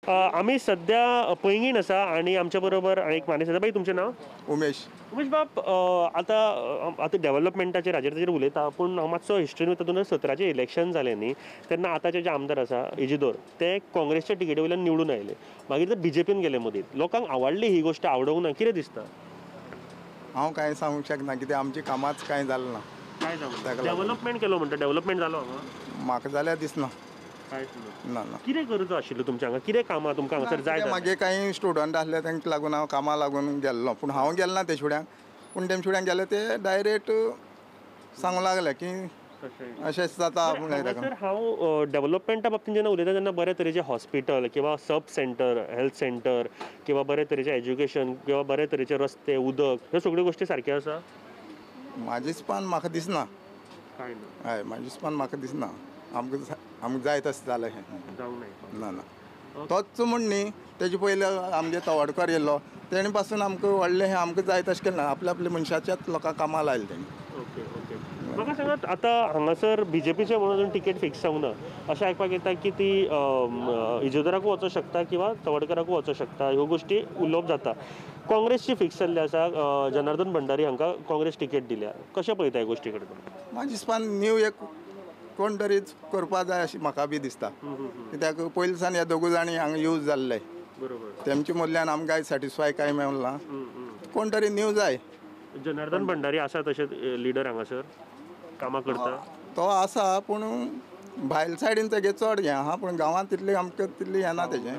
आमी सध्या पैंगीण आसा आनी आमच्या बरोबर एक मानेस्त आसा. बाई, तुमचें नांव? उमेश. उमेश बाब, आतां आतां डेव्हलपमेंटाचेर हाजेर ताजेर उलयता, पूण हांव मातसो हिस्ट्रीन वयता. 2017चें इलेक्शन जालें न्ही, तेन्ना आतांचे जे आमदार आसा इजिदोर, ते काँग्रेसच्या टिकेटी वयल्यान निवडून आयले, मागीर ते बीजेपीन गेले. मदीं लोकांक आवडली ही गोश्ट, आवडूंक ना, कितें दिसता? हांव कांय सांगूंक शकना, कित्याक आमची कामाच कांय जालें ना. काय जावंक डेव्हलपमेंट केलो म्हणटा, डेव्हलपमेंट जालो हांगा म्हाका जाल्यार दिसना. ना ना. कितें गरज आशिल्लो तुमच्या हांगा, कितें कामां तुमकां हांगासर जाय? मागे कांय स्टुडंट आसले तांकां लागून हांव कामां लागून गेल्लो, पूण हांव गेलो ना ते फुड्यांक, पूण तेमच्या फुड्यांक गेले ते डायरेक्ट सांगूंक लागले की अशेंच जाता. सर, हांव डेव्हलपमेंटा बाबतींत जेन्ना उलयता तेन्ना बरे तरेचे हॉस्पिटल किंवा सब सेंटर, हेल्थ सेंटर किंवा बरे तरेचें एज्युकेशन किंवा बरे तरेचे रस्ते, उदक, ह्यो सगळ्यो गोश्टी सारक्यो आसा? म्हाजे हिसपान म्हाका दिसना. काय ना? हय, म्हाजे हिसपान म्हाका दिसना. आमकां आमकां जाय तशें जालें हें जावंक ना. ना, तोच म्हण न्ही, तेजे पयलीं आमगे तवडकर येयल्लो, तेणे पासून आमकां व्हडलें हें आमकां जाय तशें केलें ना. आपल्या आपल्या मनशाच्याच लोकांक कामां लायलें तेणी. Okay okay. म्हाका सांगात, आतां हांगासर बीजेपीचें म्हणून अजून टिकेट फिक्स जावंक ना, अशें आयकपाक येता की ती इजोदराकूय वचोंक शकता किंवा तवडकराकूय वचोंक शकता, ह्यो गोश्टी उलोवप जाता. काँग्रेसची फिक्स जाल्ली आसा, जनार्दन भंडारी हांकां काँग्रेस टिकेट दिल्या, कशें पळयता ह्या गोश्टी कडेन? म्हाज्या हिसपान न्यू एक कोण तरी करपा जाय अशें म्हाका बी दिसता, कित्याक पयलीं सावन ह्या दोगूय जाणी हांगा यूज जाल्ले, बरोबर, तेमचे मदल्यान आमकां सॅटिस्फाय कांय मेळना. कोण तरी न्यू जाय. जनार्दन भंडारी आसा तशें लिडर हांगासर कामां करता? तो आसा, पूण भायल सायडीन तेगे चड हें आहा, पूण गांवांत तितली आमकां तितली येना तेजें.